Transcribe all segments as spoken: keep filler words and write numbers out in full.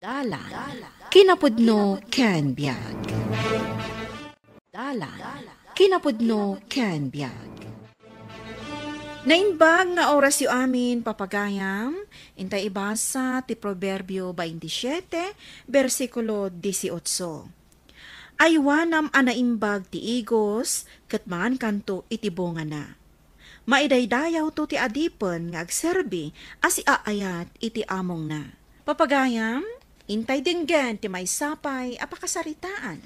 Dalan, kinapudno ken biag. Dalan, kinapudno ken biag. Naimbag nga orasyo amin, papagayam, intay ibasa ti Proverbio twenty-seven, bersikulo dieciocho. Aywanam a naimbag ti igos, ket mangankanto iti bungana. Maidaydayawto ti adipen nga agserbi a siaayat iti amongna. Papagayam, intay denggen ti maysa pay a pakasaritaan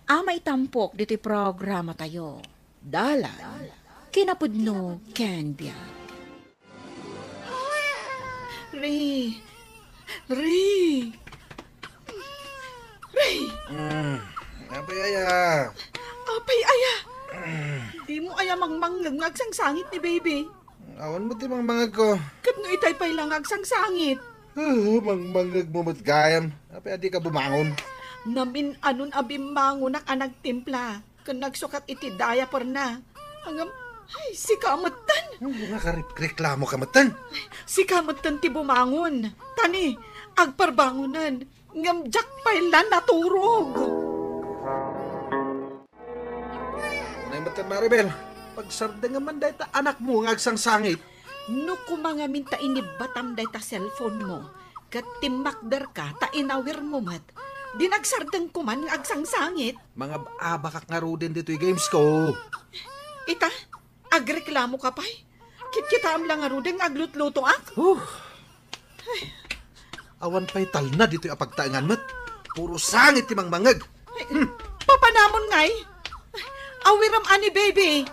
a maitampok ditoy programatayo. Dalan, kinapudno ken biag. Ray! Ray! Ray! Mm, apay aya? Apay aya? Dimo aya mangmangngeg nga agsangsangit ni baby? Awan met ti mangmangngegko. Ket no itay pay la nga agsangsangit? Ah, mangmangngegmo met gayam. Apay a dika bumangon? Namin-anon a bimmangonak a nagtimpla ken nagsukat iti diaperna. Ngem, ay, sika metten. Ano nga karikreklamoka metten? Sika metten ti bumangon. Tani, agparbangonen. Ngem diak pay la naturog. Unay metten, Maribel, pagsardengam man dayta anakmo nga agsangsangit. No koma ngamin ta inibbatam dayta cellphone mo, ket timmakderka ta inawirmo met, di nagsardengko man nga agsangsangit. Mangab-abakak ngaruden ditoy games ko. Ita, agreklamoka pay? Kitkitaem la ngaruden nga aglutlutoak? Huh. Awan pay talna ditoy a pagtaengan met. Puro sangit ti mangmangngeg. Ay, papanamon ngay? Awiram ani, baby.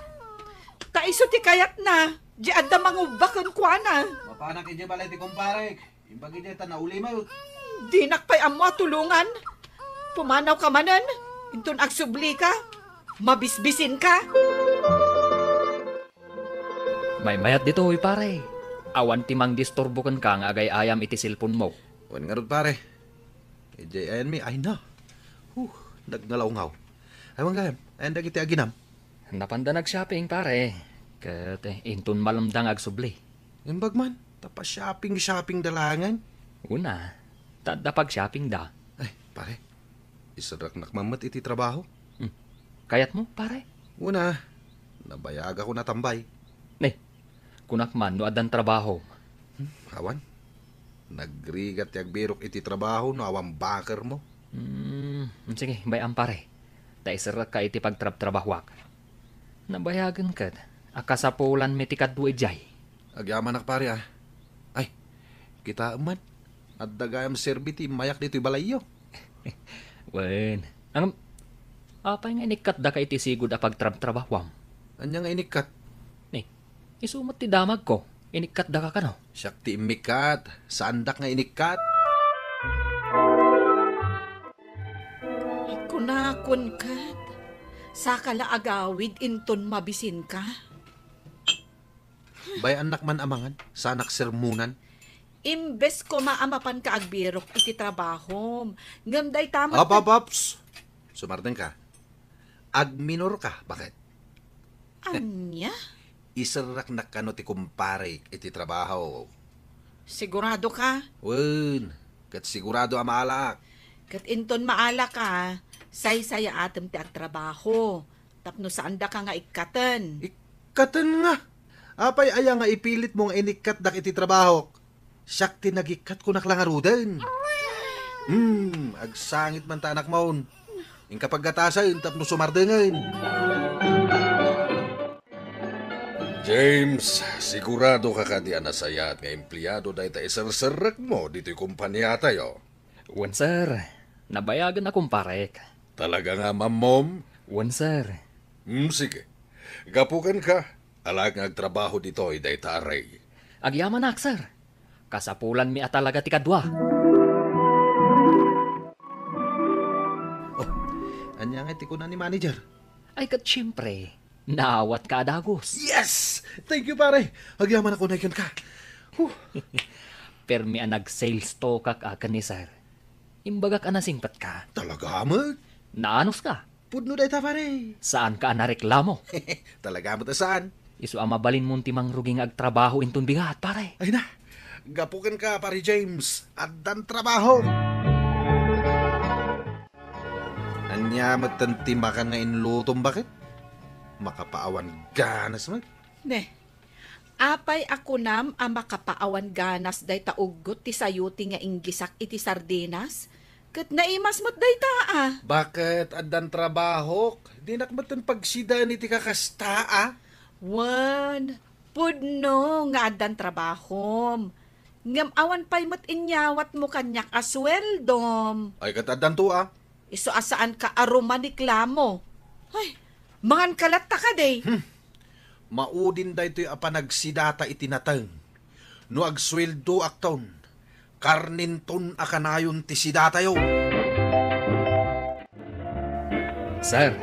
Ta isu ti kayatna, di adda mangubba kenkuana. Mapanak idiay balay ti kumparek. Imbag idiay ta naulimek. Dinak pay ammo a tulongan. Pumanawka manen. Inton agsublika, mabisbisinka. Maymayat ditoy, pare. Awan ti mangdisturbo kenka nga agay-ayam iti cellphone mo. Wen ngarud, pare. Idiay ayanmi, ay na. Huh, nagngalawgaw. Ay, wen gayam, ayan dagiti aginam. Napanda nag-shopping, pare. Ket, eh, inton malamda nga agsubli. Imbag man, ta pa-shopping-shopping da laengen. Una, ta adda pag-shopping da. Ay, pare. Iserreknak man met iti trabaho. Hmm. Kayatmo, pare? Una, nabayagakon a tambay. Ne, kunak man no addan trabaho. Hmm, awan. Nagrigat ti agbirok iti trabaho no awan bakermo. Hmm, sige, bay-am, pare. Ta iserrekka iti pagtrabtrabahoak. Nabayagen ket a kasapulanmi ti kadua idiay. Agyamanak, pare, ah. Ay, kitaem man. Adda gayam serbi ti immayak ditoy balayyo. Wen, ngem, apay nga inikkatdaka iti sigud a pagtrabtrabahoam? Ania nga inikkat? Ni, isu met ti damagko. Inikkatdaka kano? Siak ti immikkat. Saandak nga inikkat. Kunakon ket, saka la agawid inton mabisinka. Bay-annak man a mangan, saanak sermonan. Imbes koma a mapanka agbirok iti trabahom, ngem dayta met Ap, ap, aps! Sumardengka. Agminorka, baket. Ania? Iserreknak kano ti kumparek iti trabaho. Sigurado ka? Wen, ket sigurado a maalaak. Ket inton maalaka, saysayaatem ti agtrabaho. Tapno saandaka nga ikkaten. Ikkaten nga? Apay aya nga ipilitmo nga inikkatdak iti trabahok? Siak ti nagikkat kunak la ngaruden. Hmm, agsangit man ta anakmon. Inka paggatasen tapno sumardengen. James, sigurado ka kadi a nasayaat nga empleado dayta iserserrekmo ditoy kompaniatayo? Wen, sir. Nabayagen a kumparek. Talaga nga, Ma'am Mom? Wen, sir. Hmm, sige. Gapu kenka, alaek nga agtrabaho ditoy dayta a Ray. Agyamanak, sir. Kasapulanmi a talaga ti kadua. Oh, ania nga ti kuna ni manager? Ay, ket siempre, naawatka a dagus. Yes! Thank you, pare. Agyamanak unay kenka. Huh. Permi a nag-sales talkak a ken ni sir. Imbagak a nasingpetka. Talaga met? Naanuska. Pudno dayta, pare. Saanka a nareklamo. Talaga met a saan. Isu a mabalinmon ti mangrugi nga agtrabaho inton bigat, pare. Ay na. Gapu kenka, pare James. Addan trabaho. Ania metten ti makan nga inlutom, baket? Makapaawan ganas met. Ne, apay a kunam a makapaawan ganas dayta uggot ti sayuti nga inggisak iti sardinas? Ket naimas met dayta, a. Baket addan trabahok? Dinak metten pagsidaen iti kakasta, a. Wen, pudno nga addan trabahom. Ngem awan pay met inyawatmo kaniak a sueldom. Ay, ket addanto, a. Isu a saanka a rumaniklamo. Ay, manganka latta kadi. Hmm. Maudin daytoy a panagsidata iti nateng. No agsueldoakton, karnenton a kanayon ti sidatayo. Sir,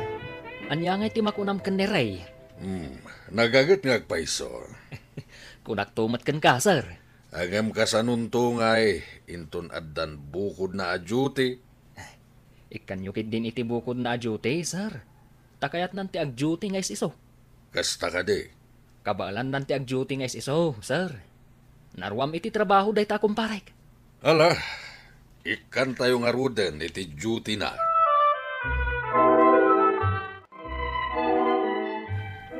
ania ngay ti makunam ken ni Ray? Hmm, nagaget nga agpayso. Kunakto met kenka, sir. Ngem kasanonto ngay, inton addan bukodna a duty? Ikkanyo ketdin iti bukodna a duty, sir. Ta kayatnan ti ag-duty nga is-isu. Kasta kadi? Kabaelannan ti ag-duty nga is-isu, sir. Naruam iti trabaho dayta a kumparek. Ala, ikkantayo ngaruden iti duty-na.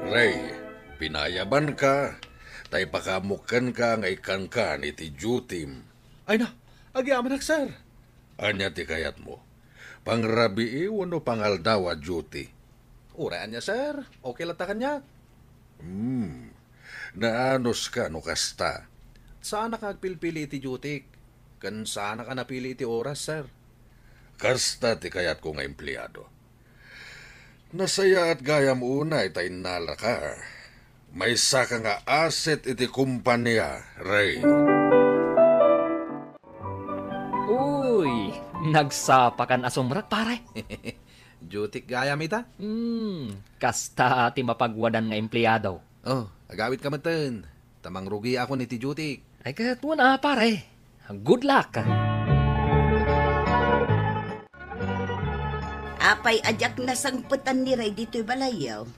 Ray, pinayabanka, ta ipakaammokenka nga ikkankan iti duty-m. Ay na, agyamanak, sir. Ania ti kayatmo? Pangrabii wenno pangaldaw a duty? Uray ania, sir. Okay latta kaniak. Hmm. Naanuska no kasta? Saanak nga agpilpili iti duty-k, ken saanak a napili iti oras, sir. Kasta ti kayatko nga empleado. Nasayaat gayam unay ta innalaka. Maysaka nga asset iti kompania, Ray. Uy, nagsapakan a sumrek, pare. Duty-k gayam ita? Hmm, kasta ti mapagwadan nga empleado. Oh, agawidka metten. Ta mangrugiakon iti duty-k. Ay, ket wen a, pare. Good luck. Apay a diak nasangpetan ni Ray ditoy balayyo?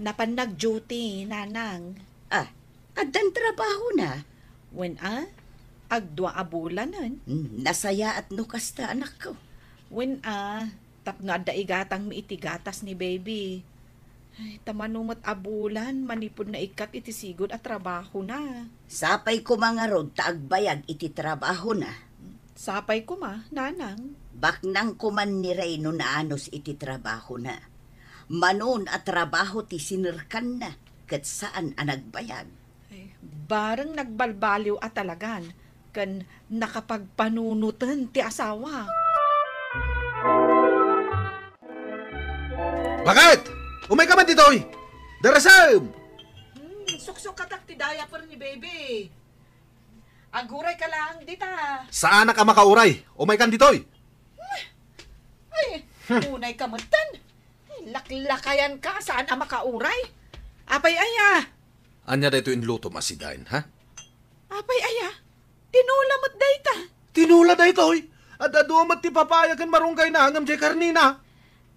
Napan nag-duty, nanang. Ah, addan trabahona? Wen a, agdua a bulanen. Hmm, nasayaat no kasta, anakko. Wen a, tapno adda igatangmi iti gatas ni baby. Ay, ta mano met a bulan manipud naikkat iti sigud a trabahona. Sapay koma ngarud ta agbayag iti trabahona. Sapay koma, nanang. Baknang koman ni Ray no naanus iti trabahona. Manon a trabaho ti sinerkanna, ket saan a nagbayag. Ay, bareng nagbalbaliw a talagan ken nakapagpanunoten ti asawa. Bakit? Umayka man ditoy! Darasem! Hmm, suksukkatak ti diaper ni baby. Agurayka laeng dita. Saanak a makauray. Umaykan ditoy! Ay, hmm, unayka metten. Ay, laklakayanka, saan a makauray? Apay aya? Ania daytoy inlutom a sidaen, ha? Apay aya? Tinola met dayta. Tinola daytoy? Ad-adu met ti papaya ken marunggayna ngem diay karnina.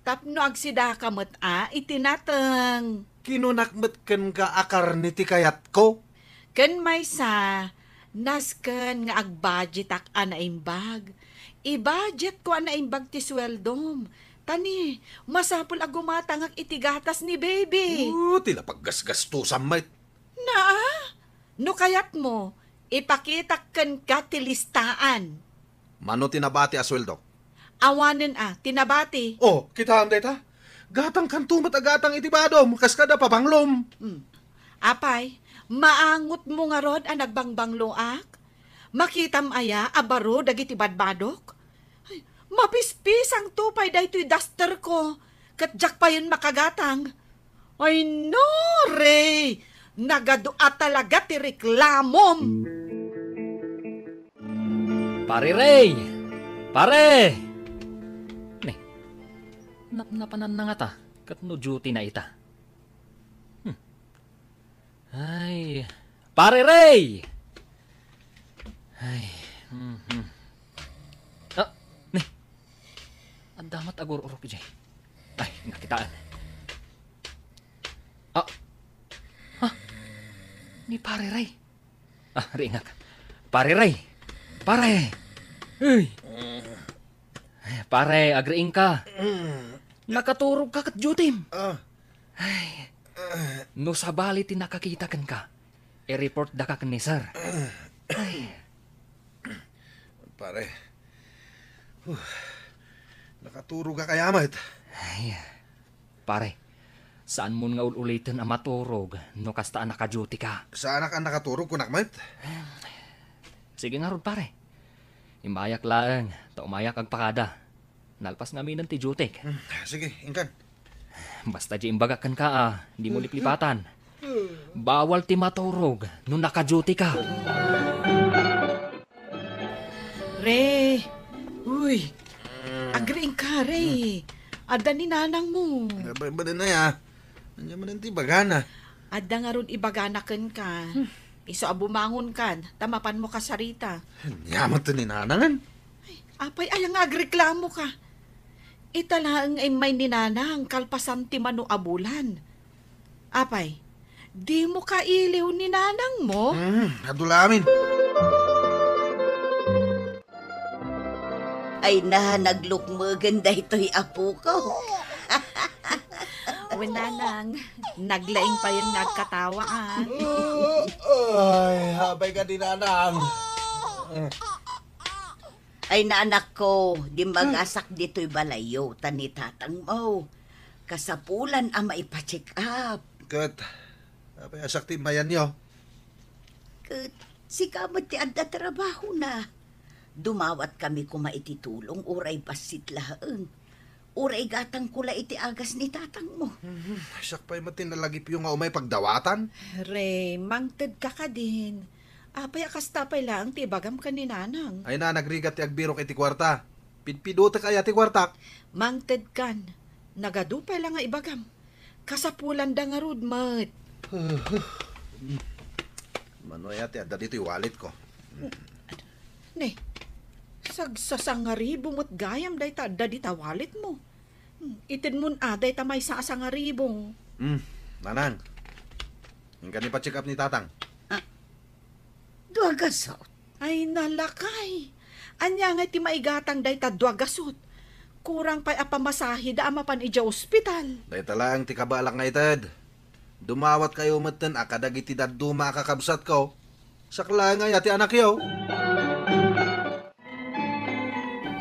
Tapno agsidaka met a iti nateng. Kinunak met kenka a karne ti kayatko. Ken maysa, nasken nga agbudgetak a naimbag. Ibudgetko a naimbag ti sueldom. Ta ni, masapul a gumatangak iti gatas ni baby. Oh, ti la paggasgastusam met. Naa, no kayatmo, ipakitak kenka ti listaan. Mano ti nabati a sueldok? Awanen a, ti nabati. Oh, kitaem dayta? Gatangkanto met a gatang iti badom, kas kada pabanglom. Hmm. Apay, maangotmo ngarud a nagbangbangloak? Makitam aya a baro dagiti badbadok? Ay, mapispisangto pay daytoy dusterko, ket diak payen makagatang. Ay no, Ray! Nagadu a talaga ti reklamom! Pare Ray! Pare! Ne, napnapananna ngata, ket no duty-na ita. Hmm. Ay, Pare Ray! Ay, mhm. Ah, ne. Adda met agur-urok idiay. Ay, nakitaan. Ah. Ha? Ni Pare Ray. Ah, riingak. Pare Ray. Pare! Uy! Pare, agriingka. Nakaturogka ket duty-m. Ah. Ay. No sabali ti nakakita kenka, i-report daka ken ni sir. Ay. Pare. Huh. Nakaturog ka kaya met? Ay. Pare, saan mon nga ul-uliten a maturog no kasta a naka-duty ka. Saanak a nakaturog, kunak met? Sige ngarud, pare. Immayak laeng, ta umayak agpakada. Nalpas ngamin ti duty-k. Hmm, sige, inkan. Basta di imbagak kenka a, dimo liplipatan. Bawal ti maturog no naka-duty ka. Re, uy, agriingka, Re. Adda ni nanang mo. Abay, bali na ya. Ania man ti ibagana? Adda ngarud ibagana kenka. Isu a bumangonkan, ta mapanmo kasarita. Ania met ni nanangen? Ay, apay aya nga agreklamoka? Ita laeng nga immay ni nanang kalpasan ti mano a bulan. Apay, dimo kailiw ni nanang mo? Hmm, adu la amin. Ay na, naglukmegen daytoy apoko. Wen, nanang, naglaing payen nga agkatawa, a. Ay, apay kadi, nanang. Ay na, anakko, dimmagasak ditoy balayyo, ta ni tatangmo, kasapulan a maipa-check up. Ket, apay a siak ti immayanyo? Ket, sika met ti adda trabahona. Dumawatkami koma iti tulong, uray bassit laeng. Uray igatangko la iti agas ni tatangmo. Mhm. Siak pay met ti nalagipyo nga umay pagdawatan? Re, mangtedka kadin. Apay a kasta pay laeng ti ibagam ken ni nanang? Ay na, nagrigat ti agbirok iti kuarta. Pidpidotek aya ti kuartak? Mangtedkan. Nagadu pay la nga ibagam. Kasapulanda ngarud met. Mano aya ti adda ditoy walletko? Ne, sagsasangaribo met gayam dayta adda dita walletmo. Hmm, itedmon a dayta maysa a sangaribo. Hmm, nanang. Inka ni pa-check up ni tatang. Ah, dua gasut. Ay, nalakay. Ania ngay ti maigatang dayta dua gasut? Kurang pay a pamasaheda a mapan idiay ospital. Dayta laeng ti kabaelak nga ited. Dumawatkayo metten a kadagiti dadduma a kakabsatko. Siak laeng aya ti anakyo.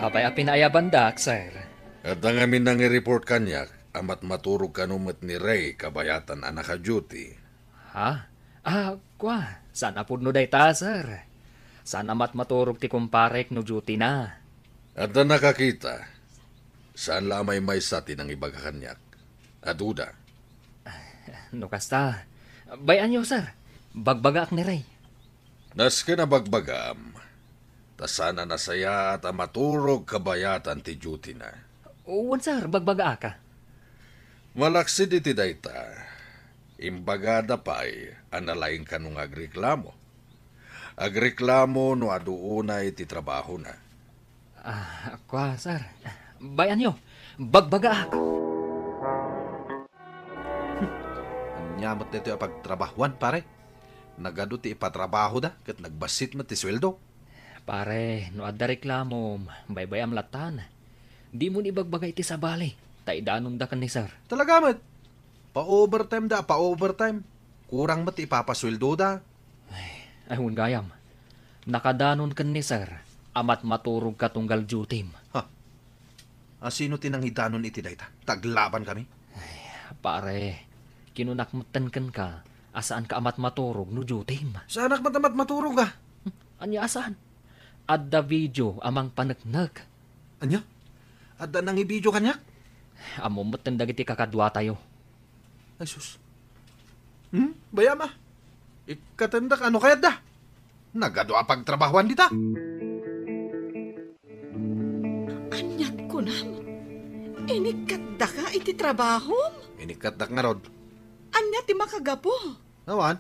Apay a pinaayabandak, sir? Adda ngamin nangireport kaniak a matmaturog kano met ni Ray kabayatan a naka-duty. Ha? Ah, kua, saan a pudno dayta, sir. Saan a matmaturog ti kumparek no duty na. Adda nakakita. Saan la a maymaysa ti nangibaga kaniak. Aduda. No kasta, bay-anyo, sir. Bagbagaak ni Ray. Nasken a bagbagam, ta saan a nasayaat a maturog kabayatan ti duty na. Wen, sir, bagbagaak. Malaksid iti dayta, imbagada pay a nalaing kano nga agreklamo. Agreklamo no adu unay ti trabahona. Ah, kua, sir. Bay-anyo, bagbagaak. Ania met daytoy a pagtrabahuan, pare? Nagadu ti ipatrabahoda ket nagbassit met ti sueldo. Pare, no adda reklamom, baybay-am lattan. Dimo ni ibagbaga iti sabali, ta idanonda ken ni sir. Talaga met? Pa-overtime da, pa-overtime. Kurang met ti ipapasueldoda. Ay, ay, wen gayam. Nakadanon ken ni sir a matmaturogka tunggal duty-m. Ha? A, sino ti nangidanon iti dayta? Ta aglabankami? Ay, pare, kinunak metten kenka a saanka a matmaturog no duty-m. Saanak met a matmaturog, a? Ania a saan? Adda video a mangpaneknek. Ania? Adda nangivideo kaniak? Ammom metten dagiti kakaduatayo. Ay, sus. Hmm? Bay-am a. Ikkatendak, ano kayatda? Nagadu a pagtrabahuan dita. Ania't kunam? Inikkatdaka iti trabahom? Inikkatdak ngarud. Ania ti makagapu? Awan.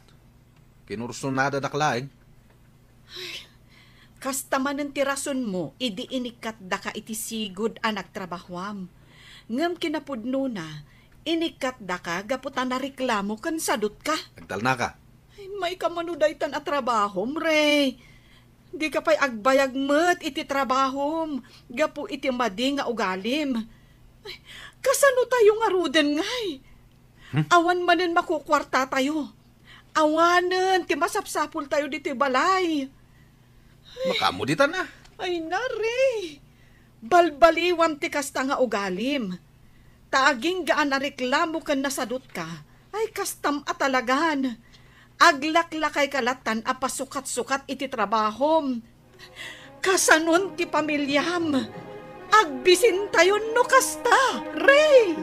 Kinursunadadak laeng. Kasta manen ti rasonmo idi inikkatdaka iti sigud a nagtrabahuam. Ngem kinapudnona, inikkatdaka gapu ta nareklamo ken sadutka. Nagtalnaka. Ay, maika mano daytan a trabahom, Ray. Dika pay agbayag met iti trabahom gapu iti madi nga ugalim. Kasano tayo ngaruden, ngay? Hmm? Awan manen makukuarta tayo. Awanen ti masapsapul tayo ditoy balay. Makaammo ditan a. Ay, nare. Balbaliwan ti kasta nga ugalim. Ta agingga a nareklamo ken nasadutka, ay kastam a talagan. Aglaklakayka lattan a pasukat-sukat iti trabahom. Kasanon ti pamiliam? Agbisintayon no kasta, Ray!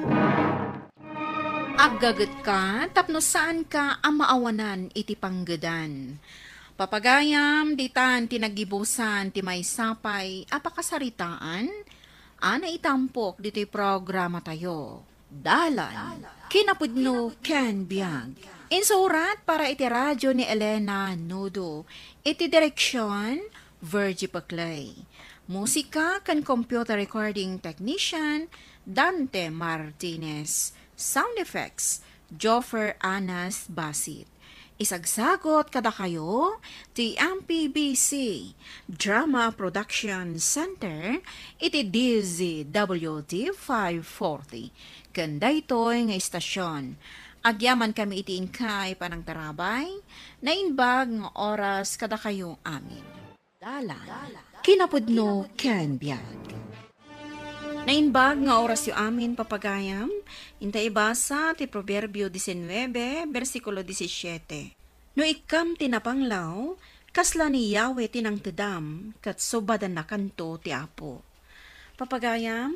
Aggagetka tapno saanka a maawanan iti panggedan. Papagayam, ditan ti naggibusan ti maysa pay a pakasaritaan a naitampok ditoy programatayo. Dalan, kinapudno ken biag. Insurat para iti radyo ni Elena Nudo. Iti direksyon, Virgie Paclay. Musika ken computer recording technician, Dante Martinez. Sound effects, Joffer Anas Basit. Isagsagot kadakayo ti M P B C Drama Production Center iti D Z W T five forty. Ken daytoy nga istasyon, agyamankami iti inkay panangtarabay, naimbag nga oras kadakayo amin. Dalan, kinapudno ken biag. Naimbag nga orasyo amin, papagayam, inta ibasa ti Proverbio diecinuebe, bersikulo diecisiete. No ikkam ti napanglaw, kasla ni Yahweh ti nangtedam, ket subadannakanto ti Apo. Papagayam,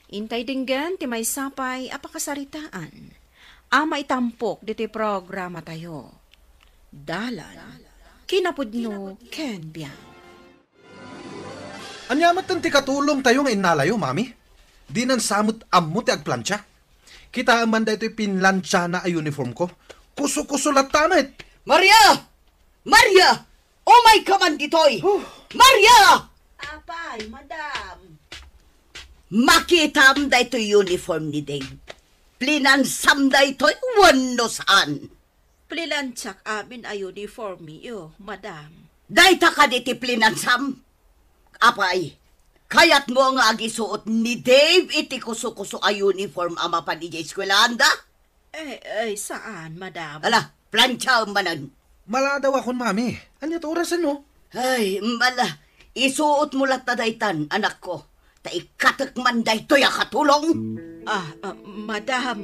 intay denggen ti maysa pay a pakasaritaan a maitampok ditoy programatayo. Dalan, kinapudno ken biag. Ania met ti katulongtayo nga innalayo, Mami? Dinan sa met ammo ti agplancha. Kitaem man daytoy pinlanchana a uniform ko. Kuso-kuso latta met. Maria! Maria! Umayka man ditoy! Huh. Maria! Apay, madam. Makitam daytoy uniform ni Dave. Plinansam daytoy wenno saan? Plinansiak amin a uniformyo, madam. Dayta kadi ti plinansam? Apay, kayatmo nga agisuot ni Dave iti kuso-kuso a uniform a mapan idiay eskuelaanda? Eh, eh, saan, madam? Ala, planchaem manen. Maladawakon, Mami. Ania ti orasen, no? Ay, mala, isuotmo latta daytan, anakko. Ta ikkatek man daytoy a katulong. Ah, ah, madam.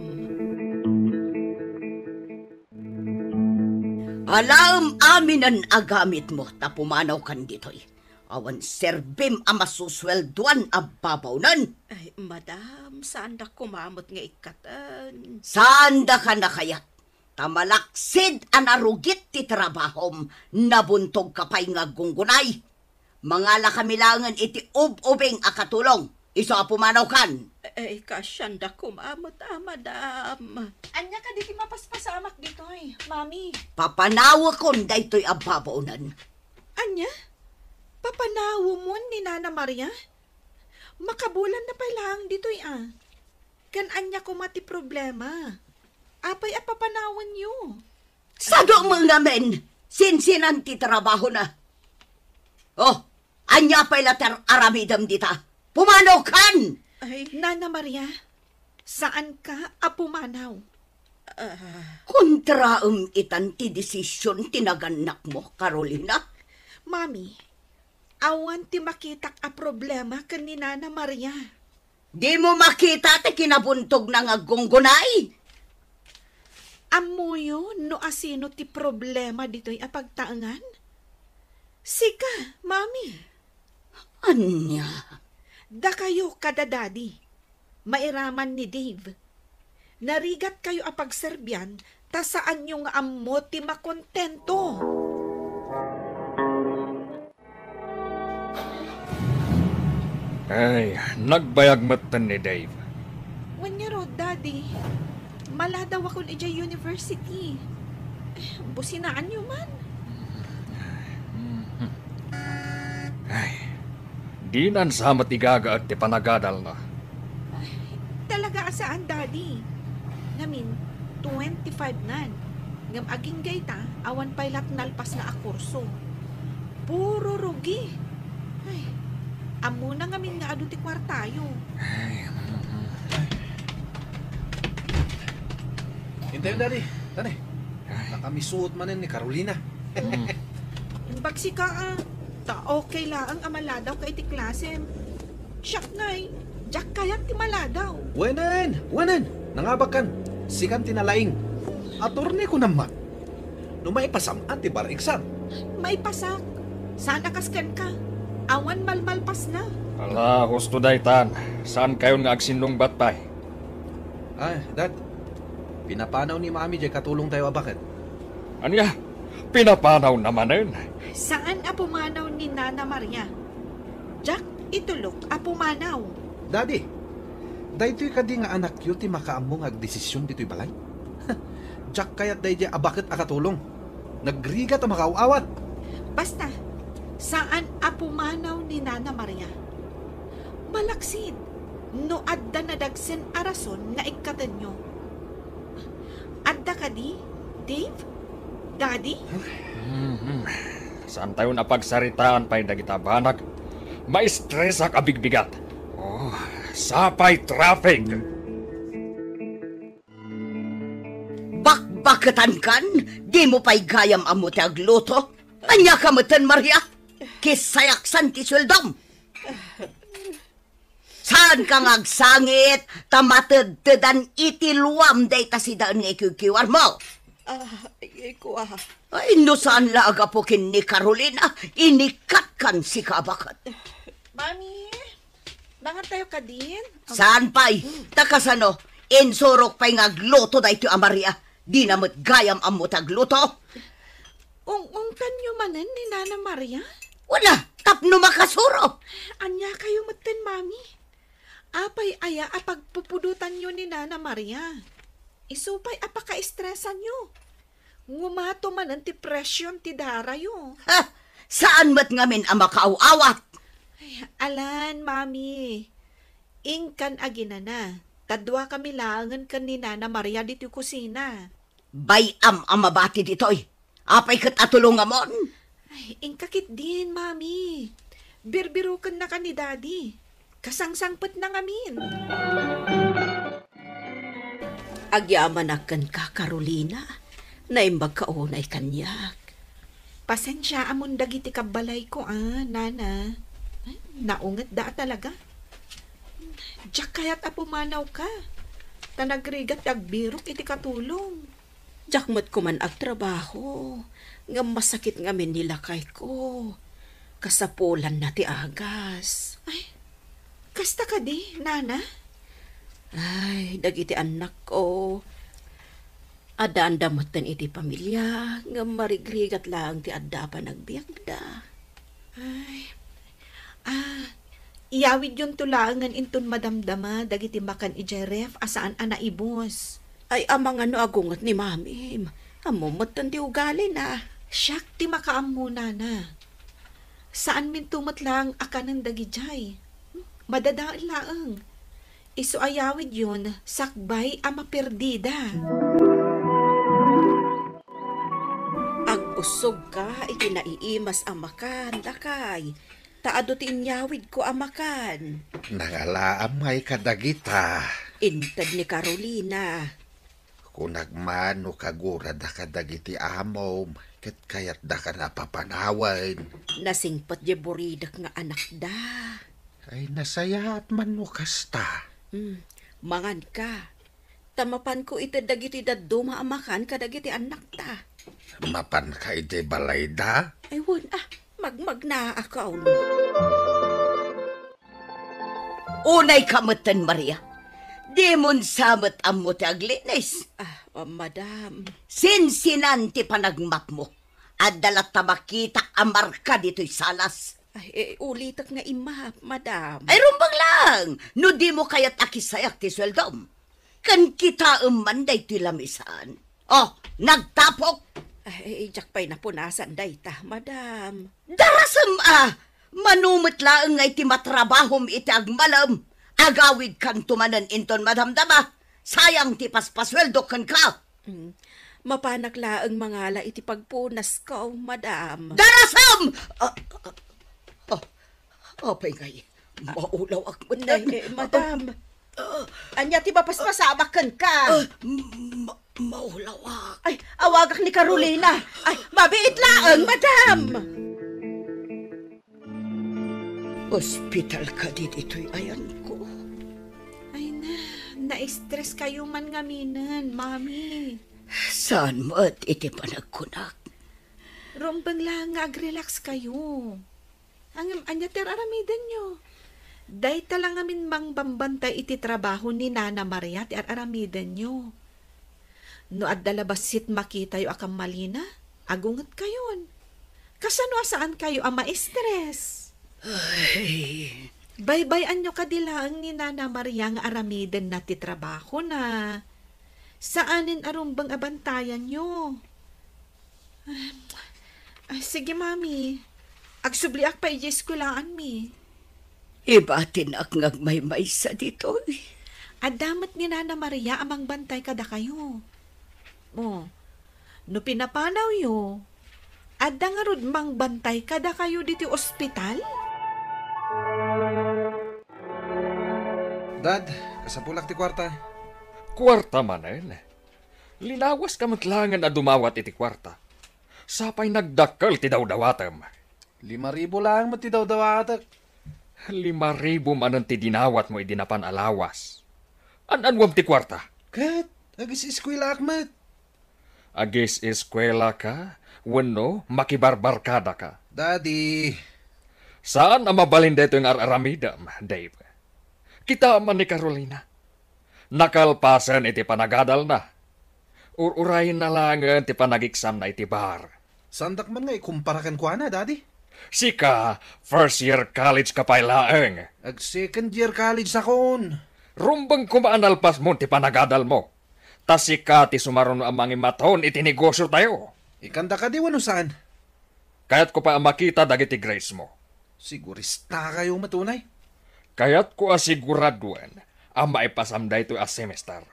Alaem aminen a gamitmo ta pumanawkan ditoy. Awan serbim a masusueldoan a babaonen. Ay, madam, saandak koma met nga ikkaten. Saandaka a kayat. Ta malaksid a narugit ti trabahom, nabuntogka pay nga aggunggunay. Mangalakami laengen iti ub-ubing a katulong, isu a pumanawkan. Eh, kaasianda koma met a, madam. Ania kadi ti mapaspasamak ditoy, Mami? Papanawekon daytoy a babaonen. Ania? Papanawemon ni Nana Maria? Makabulanna pay laeng ditoy a. Ken ania koma ti problema? Apay a papanawenyo? Sado met ngamin, sinsinan ti trabahona. Oh, ania pay la ti ar-aramidem dita? Pumanawkan! Ay, Nana Maria, saanka a pumanaw. Ah. Kontraem itan ti desisyon ti nagannakmo, Carolina? Mami, awan ti makitak a problema ken ni Nana Maria. Dimo makita ti kinabuntogna nga aggunggunay? Ammoyo no asino ti problema ditoy a pagtaengan? Sika, Mami. Ania? Dakayo kada Daddy, mairaman ni Dave. Narigatkayo a pagserbian ta saanyo nga ammo ti makontento. Ay, nagbayag metten ni Dave. Wen ngarud, Daddy. Maladawakon idiay university. Eh, businaanyo man. Ay, dinan sa met igagaet ti panagadalna. Ay, talaga a saan, Daddy. Ngamin, twenty-five ngan. Ngem agingga ita, awan pay la ti nalpas nga a kurso. Puro rugi. Ay, ammona ngamin nga adu ti kuartayo. Ay, Intayon, Daddy. Tani. Nakamisuot manen ni Carolina. Mm. Bagsika, ah. Ta okay laeng a maladaw ka iti klasem. Siak ngay, diak kayat ti maladaw. Wenen, wenen, nangabakan. Sikan ti nalaing. Attorney ko naman. No maipasam-an ti bar exam. Maipasak. Saan a kas kenka. Awan malmalpasna. Ala, husto daytan. Saan kayon nga agsinlungbat pay? Ah, Dad. Pinapanaw ni Mami jay katulong tayo a baket. Ania? Pinapanaw na manen? Saan a pumanaw ni Nana Maria? Diak itulok a pumanaw. Daddy, daytoy kadi nga anakyo ti makaammo nga agdesisyon ditoy balay? Diak kayat daydiay a baket a katulong. Nagrigat a makaaw-awat. Basta, saan a pumanaw ni Nana Maria. Malaksid, no adda nadagsen a rason nga ikkatenyo. Adda kadi, Dave? Daddy? Mhm. Saantayon a pagsaritaan pay dagita banag. Maistresak a bigbigat. Oh, sapay traffic. Bakbaketankan, dimo pay gayam ammo ti agluto? Ania ka metten, Maria? Kisayaksan ti sueldom. Saanka nga agsangit, ta matedtedan iti luam dayta sidaen nga ikiwkiwarmo. Ah, ay, ay, kua. Ay, no saan la a gapu ken ni Carolina, inikatkan sika a baket. Mami, mangan tayo kadin? Saan pay? Ta kasano, insurok pay nga agluto daytoy a Maria. Dina met gayam ammo ti agluto. Ung-ungtanyo manen ni Nana Maria? Wala, tapno makasuro. Ania kayo metten, Mami? Apay aya a pagpupudotanyo ni Nana Maria? Isu pay a pakaestresanyo. Ngumato manen ti presyon ti darayo. Ha! Saan met ngamin a makaaw-awat? Ay, alan, Mami. Inkan aginana. Ta dua kami laengen ken ni Nana Maria ditoy kusina. Bay-am a mabati ditoy. Apay ket a tulongamon? Ay, inka ketdin, Mami. Birbirokennaka ni Daddy. Kasangsangpetna ngamin. Agyamanak kenka, Carolina. Naimbag ka unay kaniak. Pasensiaamon dagiti kabbalayko, a, Nana. Ay, naungetda a talaga. Diak kayat a pumanawka. Ta nagrigat ti agbirok iti katulong. Diak met koman agtrabaho, ngem masakit ngamin ni lakayko. Kasapulanna ti agas. Ay, kasta kadi, Nana? Ay, dagiti annakko. Addaanda metten iti pamilia, ngem marigrigat laeng ti adda a panagbiagda. Ay, ah, iyawidyonto laengen inton madamdama dagiti makan idiay ref a saan a naibus. Ay, amangan no agunget ni Mamim. Ammom metten ti ugalina. Siak ti makaammo, Nana. Saanminto met laeng a kanen dagidiay. Madadael laeng. Isu a yawidyon, sakbay a maperdida. Agusogka iti naiimas a makan, lakay, ta adu ti inyawidko a makan. Nangalaam ngay kadagita. Inted ni Carolina. Kunak man no kagurada kadagiti amom, ket kayatdaka a papanawen. Nasingpet diay buridek nga anakda. Ay, nasayaat man no kasta. Hmm, manganka. Ta mapanko ited dagiti dadduma a makan kadagiti annakta. Mapanka idiay balayda? Ay, wen, ah, magmagnaakon. Unayka metten, Maria. Dimon sa met ammo ti aglinis. Ah, madam. Sinsinan ti panagmapmo. Adda latta makitak a marka ditoy salas. Ay, eh, ulitek nga immap, madam. Ay, rumbeng lang! No dimo kayat a kisayak ti sueldom. Ken kitaem man daytoy lamisan. Oh, nagtapok! Ay, diak pay napunasan dayta, madam. Darasem a! Mano met laeng nga iti matrabahom iti agmalem, agawidkanto manen inton madamdama. Sayang ti paspasueldok kenka. Mm. Mapanak laeng mangala iti pagpunasko, madam. Darasem! Ah, ah, ah, apay ngay, maulawak met. Ay, eh, madam. Ania ti mapaspasabak kenka? Ah, ma-, maulawak. Ay, awagak ni Carolina. Ay, mabiit laeng, madam. Ospital kadi ditoy ayanko? Ay na, na-stress kayo man ngaminen, Mami. Saan met iti panagkunak? Rumbeng lang nga ag-relax kayo. Ngem ania ti ar-aramidenyo? Dayta lang ngamin mangbambantay iti trabaho ni Nana Maria ti ar-aramidenyo. No adda la bassit makitayo a kammalina, agungetkayon. Kasano a saankayo a ma-stress? Ay. Baybay-anyo kadi laeng ni Nana Maria nga aramidenna ti trabahona. Saanen a rumbeng a bantayanyo. Ah, ah, sige, Mami. Agsubliak pay idiay eskwelaan, Mi. Ibatinak nga agmaymaysa ditoy. Adda met ni Nana Maria a mangbantay kadakayo. Oh, no pinapanawyo, adda ngarud mangbantay kadakayo ditoy ospital? Dad, kasapulak ti kuarta. Kuarta manen? Linawaska met laengen a dumawat iti kuarta. Sapay nagdakkel ti dawdawatem. Lima ribu laeng met ti dawdawatek. Lima ribu manen ti dinawatmo idi napan a lawas. An-anuem ti kuarta? Ket, agis-eskuelaak met. Agis-eskuelaka wenno makibarbarkadaka? Daddy. Saan a mabalin daytoy nga ar-aramidem, Dave. Kitaem man ni Carolina. Nakalpasen iti panagadalna. Ur-urayna laengen ti panageksamna iti bar. Saandak man nga ikumpara kenkuana, Daddy. Sika, first year college ka pay laeng. Ag-second year college sakon. Rumbeng koma a nalpasmon ti panagadalmo. Ta sika ti sumaruno a mangimaton iti negosiotayo. Ikanda kadi wenno saan? Kayatko pay a makita dagiti grades mo. Siguristakayo met unay. Kayatko a siguraduen a maipasam daytoy a semester.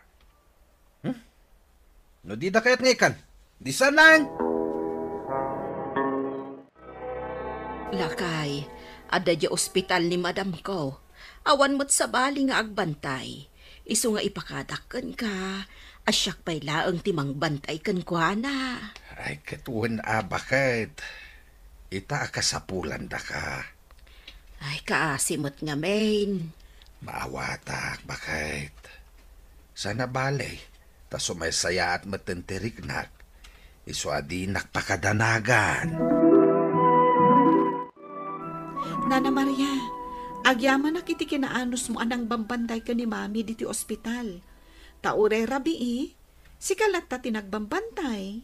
Hmm? No dida kayat nga ikan, di saan laeng. Lakay, adda diay ospital ni madamko. Awan met sabali nga agbantay. Isu nga ipakadak kenka, a siak pay laeng ti mangbantay kenkuana. Ay, ket wen a baket. Ita a kasapulandaka. Ay, kaasi met ngamin. Maawatak, baket. Saan a bale, ta sumaysayaat metten ti riknak, isu a dinak pakadanagan. Nana Maria, agyamanak iti kinaanusmo a nangbambantay ken ni Mami ditoy ospital. Ta uray rabii, sika latta ti nagbambantay.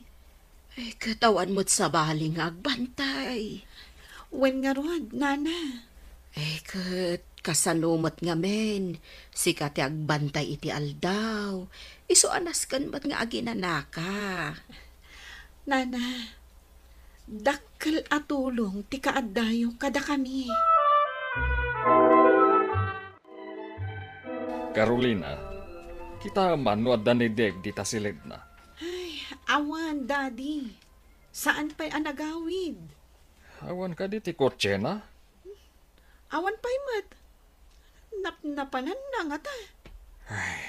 Ay, ket awan met sabali nga agbantay. Wen ngarud, Nana. Ay, ket kasano met ngamin, sika ti agbantay iti aldaw. Isu a nasken met nga aginanaka. Nana, dakkel a tulong ti kaaddayo kadakami. Carolina, kitaem man no adda ni Dave dita silidna. Ay, awan, Daddy. Saan pay a nagawid? Awan kadi ti kotsena? Awan pay met. Napnapananna ngata. Ay,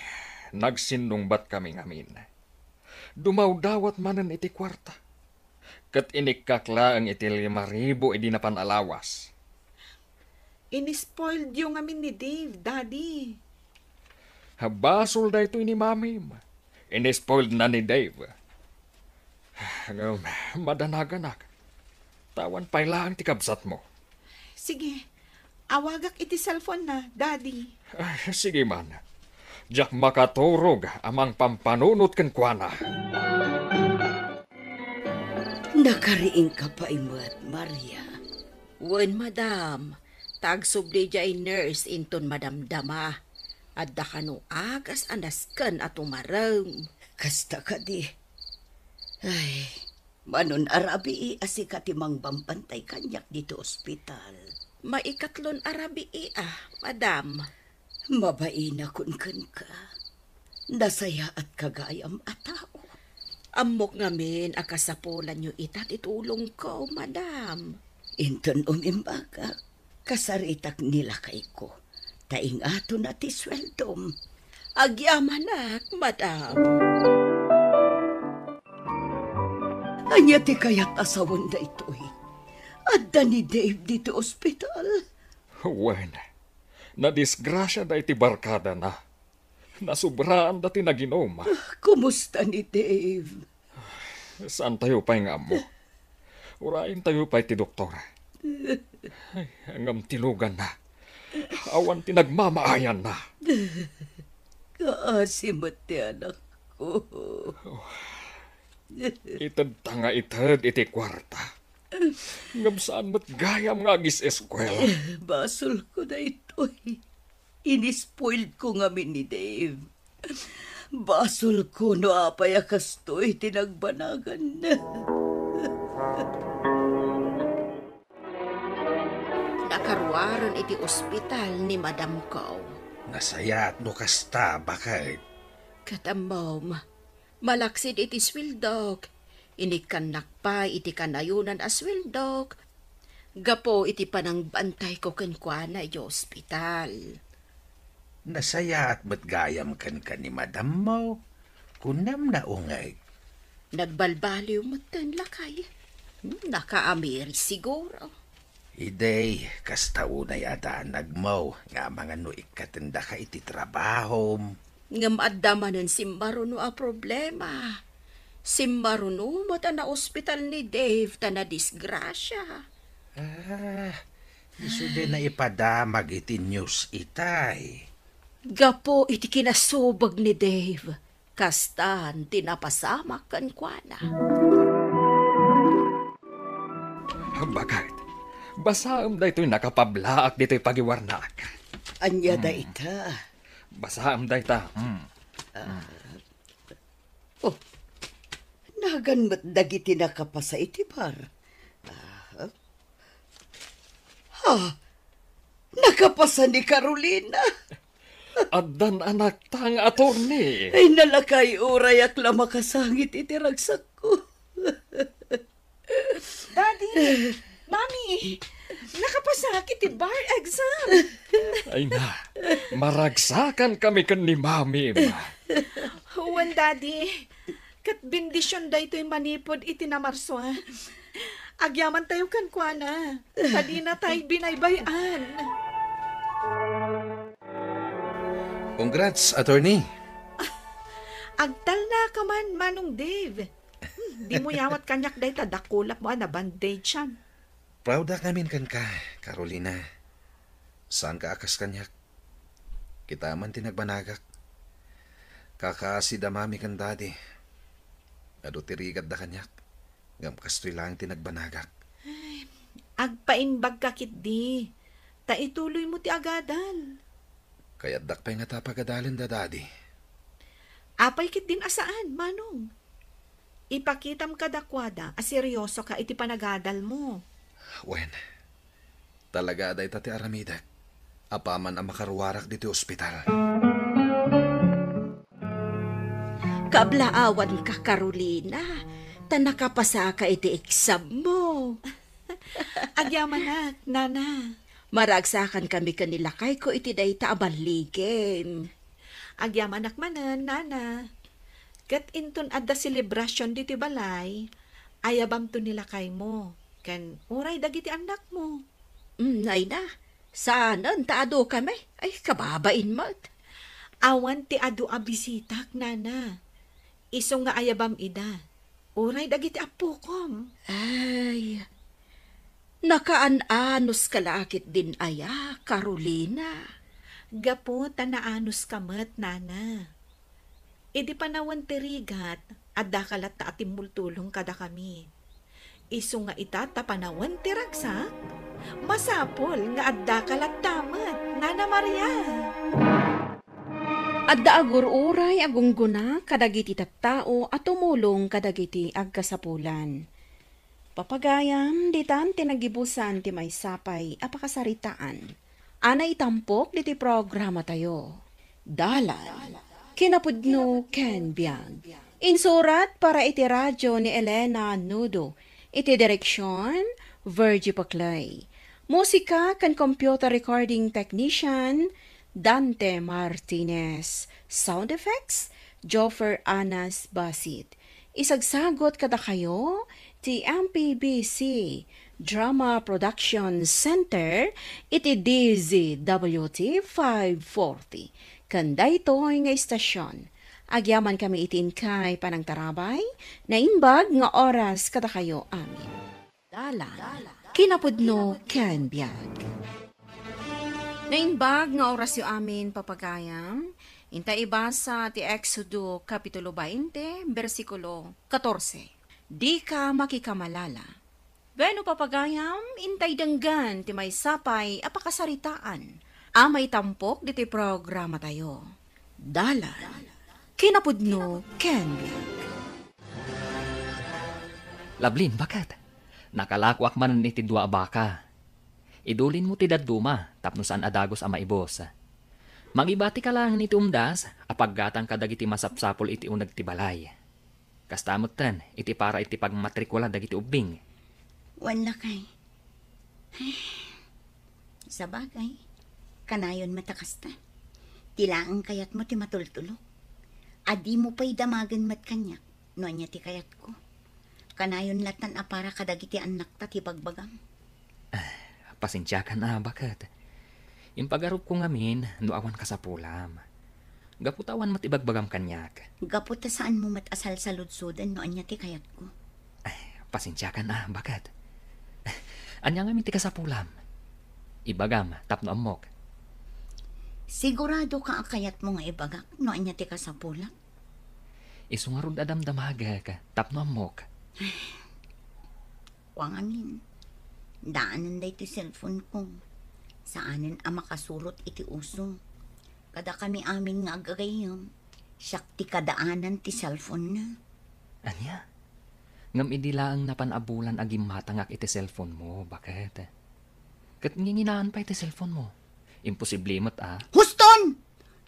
nagsinnungbat kami ngamin. Dumawdawat manen iti kuarta. Ket inikkak laeng iti lima ribu idi napan a lawas. Inispoiled yo ngamin ni Dave, Daddy. Basol daytoy ni Mamim. Inispoiled na ni Dave. Ngem, madanaganak. Ta awan pay laeng ti kabsatmo. Sige, awagak iti cellphone na, Daddy. Ay, sige man. Diak makaturog a mangpampanunot kenkuana. Nakariingka pay met, Maria. Wen, madam, ta agsubli diay nurse inton madamdama. Adda kano agas a nasken a tumarem. Kasta kadi. Ay, manon a rabii a sika ti mangbambantay kaniak ditoy ospital. Maikatlon a rabii a, madam. Mabainakon kenka. Nasayaatka gayam a tao. Ammok ngamin a kasapulanyo ita ti tulongko, madam. Inton umimbagak, kasaritak ni lakayko. Ta ingatonna ti sueldom. Agyamanak, madam. Ania ti kayat a sawen daytoy? Adda ni Dave ditoy ospital. Wen, nadisgrasiada iti barkadana. Nasubraanda ti naginum. Kumusta ni Dave? Saantayo pay nga ammo. Urayentayo pay ti doktor. Ay, ngem ti luganna, awan ti nagmamaayanna. Kaasi met ti anakko. Itedta nga ited iti kuarta. Ngem saan met gayam nga agis-eskuela. Basolko daytoy. Inispoilko ngamin ni Dave. Basolko no apay a kastoy ti nagbanaganna. Nakaruaren iti ospital ni madamko. Nasayaat no kasta, baket. Ket ammom, malaksid iti sueldok, inikkannak pay iti kanayonan a sueldok gapu iti panangbantayko kenkuana iti ospital. Nasayaat met gayam kenka ni madammo. Kunam na ungeg. Nagbalbaliw metten, lakay. Hmm, nakaamiri siguro. Idi, kasta unay a danagmo nga amangan no ikkatendaka iti trabahom. Ngem adda manen simmaruno a problema. Simmaruno met a naospital ni Dave ta nadisgrasia. Ah, isu din naipadamag iti news itay. Gapu iti kinasubeg ni Dave, kastan ti napasamak kenkuana. Baket, basaem daytoy nakapablaak ditoy pagiwarnaak. Ania dayta? Basaem dayta. Hmm. Oh, nagan met dagiti nakapasa iti bar. Ah, ha? Nakapasa ni Carolina. Addan anakta nga attorney. Ay, nalakay, urayak la makasangit iti ragsakko. Daddy! Mami! Nakapasak iti bar exam! Ay na, maragsakan kami ken ni Mami. Wen, Daddy. Ket bendision daytoy manipud iti namarsua. Agyamantayo kenkuana, ta dinatay binaybay-an. Congrats, attorney. Agtalnaka man, Manong Dave. Hmm, dimo yawat kaniak dayta dakulapmo a nabandage-am. Proud-ak ngamin kenka, Carolina. Saanka a kas kaniak. Kita man ti nagbanagak. Kakaasi da Mami ken Daddy. Adu ti rigatda kaniak. Ngem kastoy laeng ti nagbanagak. Ay, agpaimbagka ketdi. Ta ituloymo ti agadal. Kayatdak pay ngata pagadalen da Daddy. Apay ketdin a saan, Manong? Ipakitam kadakuada a seriosoka iti panagadalmo. Wen, talaga a dayta ti aramidek apaman a makaruarak ditoy ospital. Kablaawanka, Carolina, ta nakapasaka iti exammo. Agyamanak, Nana. Maragsakan kami ken ni lakayko iti dayta a balligim. Agyamanak manen, Nana. Ket inton adda selebrasion ditoy balay, ayabamto ni lakaymo, ken uray dagiti annakmo. Mm, ay na, saanen ta adu kami. Ay, kababain met. Awan ti adu a bisitak, Nana. Isu nga ayabam ida. Uray dagiti appokom. Ay, nakaan-anuska la ketdin aya, Carolina? Gapu ta naanuska met, Nana. Idi panawen ti rigat, addaka latta a timmultulong kadakami. Isu nga ita ta panawen ti ragsak, masapul nga addaka latta met, Nana Maria. Adda agur-uray a gunggona kadagiti tattao a tumulong kadagiti agkasapulan. Papagayam, ditan ti nagibusan ti maysa pay a pakasaritaan a naitampok ditoy programatayo. Dalan, kinapudno ken biag. Insurat para iti radio ni Elena Nudo. Iti direksion, Virgie Paclay. Musika ken computer recording technician, Dante Martinez. Sound effects, Joffer Anas Basit. Isagsagot kadakayo ti M P B C Drama Production Center iti D Z W T five forty. Ken daytoy nga istasyon, agyamankami iti inkay panangtarabay, naimbag nga oras kadakayo amin. Dalan, kinapudno ken biag. Naimbag nga orasyo amin, papagayam, inta ibasa ti Exodo Kapitulo twenty, bersikulo katorse. Dika makikamalala. Wenno, papagayam, intay denggen ti maysa pay a pakasaritaan a maitampok ditoy programatayo. Dalan, kinapudno ken biag. Lablin, baket? Nakalakoak manen iti dua a baka. Idulinmo ti dadduma tapno saan a dagus a maibus. Mangibatika laengen iti umdas a paggatang kadagiti masapsapul iti uneg ti balay. Kasta metten iti para iti pagmatrikula dagiti ubbing. Wen, lakay. Sabagay, kanayon met a kasta. Ti laeng kayatmo ti matultulok. A dimo pay damagen met kaniak no ania ti kayatko. Kanayon lattan a para kadagiti annakta ti bagbagam. Ah, pasensiakan a, baket? Impagarupko ngamin no awan kasapulam. Gapu ta awan met ibagbagam kaniak. Gapu ta saanmo met a salsaludsoden no ania ti kayatko. Ay, pasensiakan a, baket? Ania ngamin ti kasapulam? Ibagam tapno ammok. Sigurado ka a kayatmo nga ibagak no ania ti kasapulak? Isu ngarud a damdamagek tapno ammok. Kua ngamin, daanen daytoy cellphone ko. Saanen a makasurot iti uso. Kadakami amin nga aggagayyem, siak ti kadaanan ti cellphone na. Ania? Ngem idi laeng napan a bulan a gimmatangak iti cellphone mo, baket? Ket nginginaan pay ti cellphone mo. Imposible met a. Huston!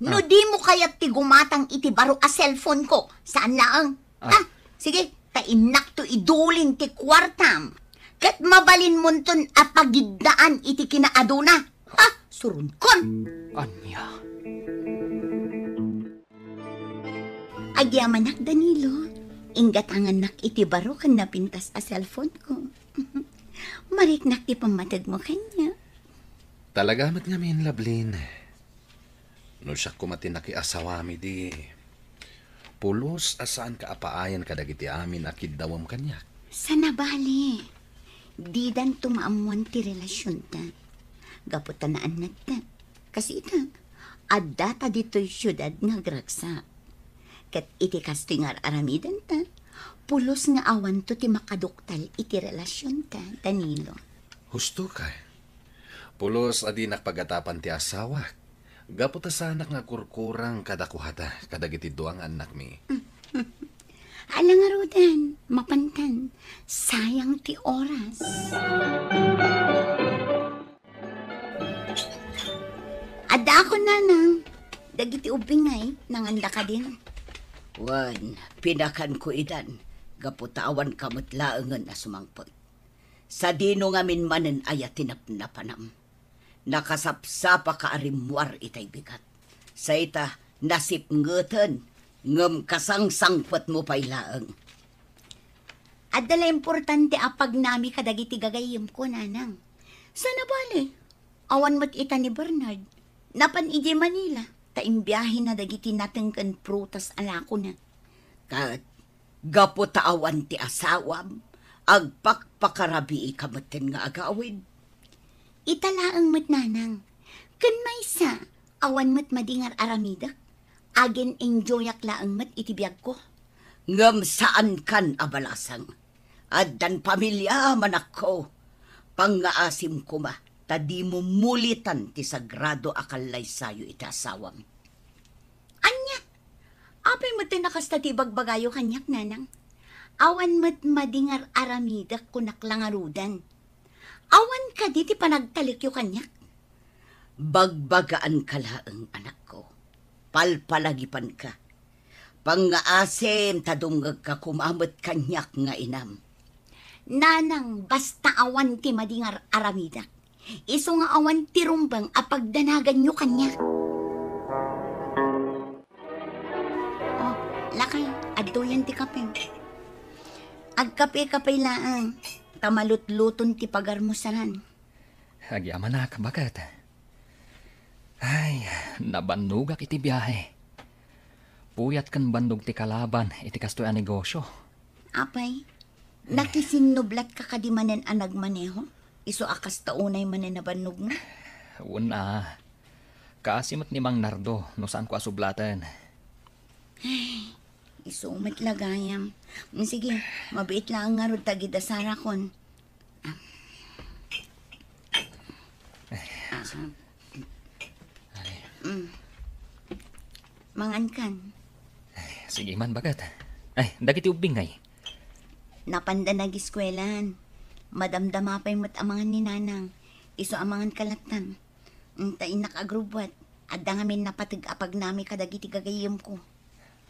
No Ah. dimo kayat ti gumatang iti baro a cellphone ko, saan laeng. Ah. Ha? Sige, ta innakto idulin ti kuartam. Ket mabalinmonton a pagiddaan iti kinaaduna. Ha? Suronkon! Ania? Agyamanak, Danilo. Inggatangannak iti baro ken napintas a cellphone ko. Mariknak ti pammategmo kaniak. Talaga met ngamin, Lablin. No siak koma ti nakiasawam idi, pulos a saanka a paayan kadagiti amin a kiddawem kaniak. Sana bale, didanto maammoan ti relasionta. Gapu ta naannatta. Kas ita, addata ditoy siudad nga agragsak. Ket iti kastoy nga ar-aramidenta, pulos nga awanto ti makaduktal iti relasionta, Danilo. Husto ka. Pulos a dinak pagatapan ti asawak. Gapu ta saanak nga agkurkurang kadakuada kadagiti dua nga annakmi. Ala ngaruden, mapantan. Sayang ti oras. Addaakon, nanang. Dagiti ubbing ngay, nanganda kadin? Wen, pinakanko idan. Gapu ta awanka met laengen a sumangpet. Sadino ngamin manen aya ti napnapanam? Nakasapsapaka a rimmuar itay bigat. Sayta, nasipngeten, ngem kasangsangpetmo pay laeng. Adda la importante a pagnami kadagiti gagayyemko, nanang. Sana bale, awan met ita ni Bernard. Napan idiay Manila, ta imbiahena dagiti nateng ken prutas a lakona. Ket gapu ta awan ti asawam, agpakpakarabiika metten nga agawid. Ita laeng met, nanang. Ken maysa, awan met madi nga ar-aramidek. Agin-enjoyak laeng met iti biagko. Ngem saankan a balasang. Addan pamiliam, anakko. Pangngaasim koma, ta dimo mulitan ti sagrado a kallaysayo iti asawam. Ania? Apay met ti nakasta ti ibagbagayo kaniak, nanang? Awan met madi nga ar-aramidek, kunak la ngaruden. Awan kadi ti panagtalekyo kaniak? Bagbagaanka laeng, anakko. Palpalagipanka. Pangngaasim ta dumngegka koma met kaniak nga inam. Nanang, basta awan ti madi nga ar-aramidek. Isu nga awan ti rumbeng a pagdanaganyo kaniak. Adtoyen ti kapem. Agkape-kape laeng, ta malutluton ti pagarmo saran. Agyamanak, baket. Ay, nabannogak iti biahe. Puyat ken bannog ti kalaban iti kastoy a negosyo. Apay, nakisinnublatka kadi manen a nagmaneho? Isu a kasta unay manen a bannogmo? Wen a. Kaasi met ni Mang Nardo no saanko a sublaten. Ay, isu met la gayam. Mm, sige, mabiit laeng ngarud ta agid-asarakon. Ah, mm. Mangankan. Sige man, baket. Ay, dagiti ubbing ngay? Napanda nagiskuelan. Madamdama pay met amangan ni Nanang. Isu amangan kalattang. Mm, ta innak agrubbuat. Adda ngamin napateg a pagnami kadagiti gagayyemko.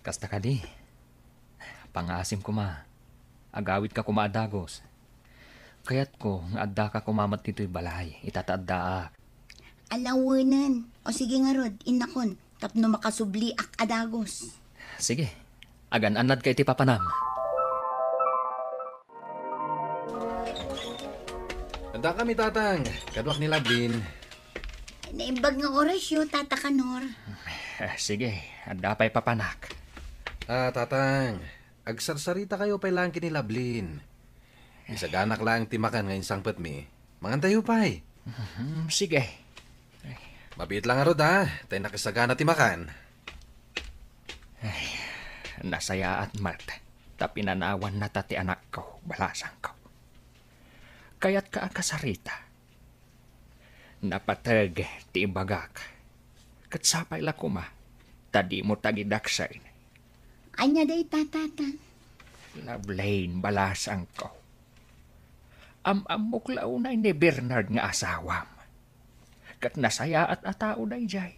Kasta kadi. Pangaasim koma. Agawidka koma a dagus. Kayatko nga addaka koma met ditoy balay, ita ta addaak. Alawenen. O sige ngarud, innakon, tapno makasubliak a dagus. Sige. Agan-annadka iti papanam. Addakami, Tatang. Kaduak ni Ladlin. Naimbag nga orasyo, Tata Kanor. Ah, sige, adda pay papanak. Ah, Tatang, agsarsarita kayo pay laeng ken ni Lablin. Isaganak laeng ti makan nga insangpetmi. Mangantayo pay. Mhm, sige. Mabiit lang ngarud, ha, tay nakisagana ti makan. Ay, nasayaat met ta pinanawanna ta ti anakko, balasangko. Kayatka a kasarita. Napateg ti ibagak. Ket sapay la koma, ta dimo tagidaksen. Ania dayta, Tata? Lablin, balasangko. Am-ammok la unay ni Bernard nga asawam. Ket nasayaat a tao daydiay.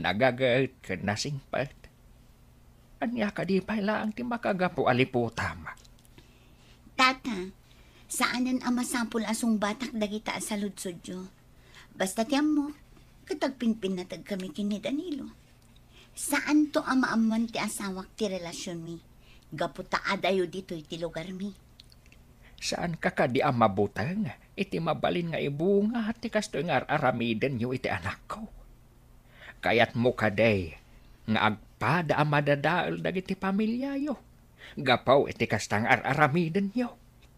Nagaget ken nasingpet. Ania kadi pay laeng ti makagapu a liputam? Tata, saanen a masapul a sungbatak dagita a saludsodyo. Basta ti ammok, ket agpinpinnategkami ken ni Danilo. Saanto a maammuan ti asawak ti relasionmi, gapu ta adayo ditoy ti lugarmi. Saanka kadi a mabuteng iti mabalin nga ibunga ti kastoy nga ar-aramidenyo iti anakko? Kayatmo kadi nga agpada a madadael dagiti pamiliayo gapu iti kasta nga ar-aramidenyo?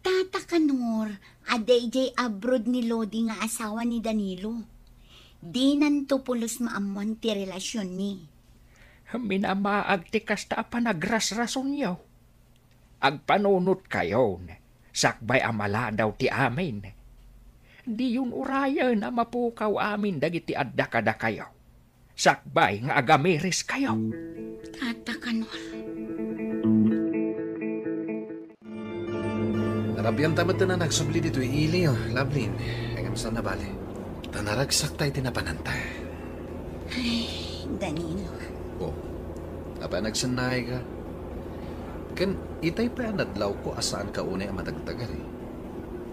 Tata Kanor, adda idiay abroad ni Lodi nga asawa ni Danilo. Dinanto pulos maammuan ti relasionmi. Minamaag ti kasta a panagrasrasonyo. Agpanunotkayon, sakbay a maladaw ti amin. Diyon urayen a mapukaw amin dagiti adda kadakayo, sakbay nga agamiris kayo. Tata Kanor. Narabianta met a nagsubli ditoy ili, oh, Lablin. Ngem saan a bale. Ta naragsakta iti napananta. Ay, Danilo. Oh, apay a nagsennaay ka? Ken itay pay a nadlawko a saanka unay a matagtagari.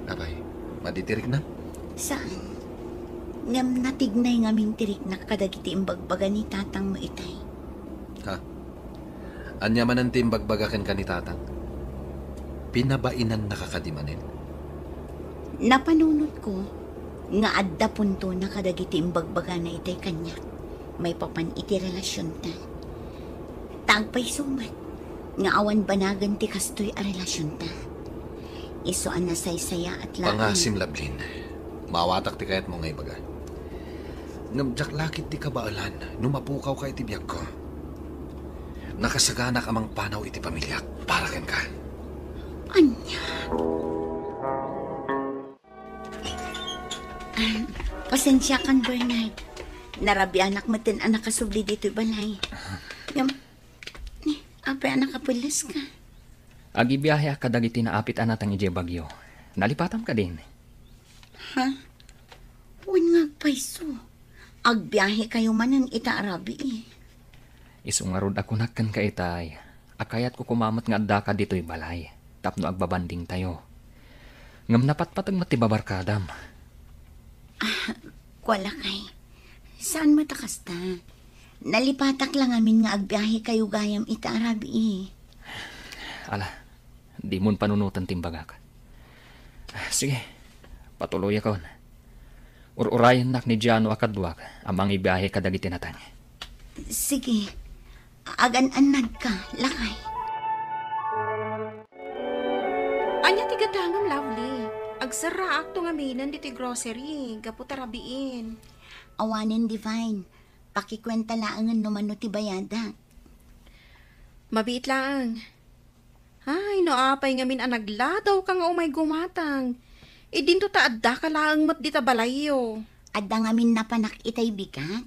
Apay, madi ti riknam? Saan? Ngem natignay ngamin ti riknak kadagiti imbagbaga ni tatangmo itay. Ha? Ania manen ti imbagbaga kenka ni tatang? Pinabainannaka kadi manen? Napanunotko nga adda puntona kadagiti imbagbagana itay kaniak maipapan iti relasionta. Ta agpayso met nga awan banagen ti kastoy a relasionta. Isu a nasaysayaat laeng. Pangasim, Lablin. Maawatak ti kayatmo nga ibaga. Ngem diak la ketdi kabaelan no mapukawka iti biagko. Nakasaganak a mangpanaw iti pamiliak para kenka. Ania? Ah, pasensiakan, Bernard. Narabianak metten a nakasubli ditoy balay. Ngem, ni, apay a nakapuleska? Agibiaheak kadagiti naapit a nateng idiay bagyo. Nalipatam kadin? Ha? Wen nga agpayso. Agbiahekayo manen ita a rabii. Isu ngarud a kunak kenka itay a kayatko koma met nga addaka ditoy balay tapno agbabandingtayo. Ngem napatpateg met ti babarkadam. Ah, kua lakay. Saan met a kasta? Nalipatak la ngamin nga agbiahekayo gayam ita a rabii. Ala, dimon panunoten ti imbagak. Sige, patuloyakon. Ur-urayennak ni Jano a kaduak a mangibiahe kadagiti nateng. Sige, agan-annadka, lakay. Ania ti gatangem, Lovely? Agserraakto ngamin ditoy grocery, gapu ta rabiin. Awanen, Divine. Pakikuenta laengen no mano ti bayadak. Mabiit laeng. Ay, no apay ngamin a nagladawka nga umay gumatang. Idinto ta addaka laeng met dita balayyo. Adda ngamin napanak itay bigat.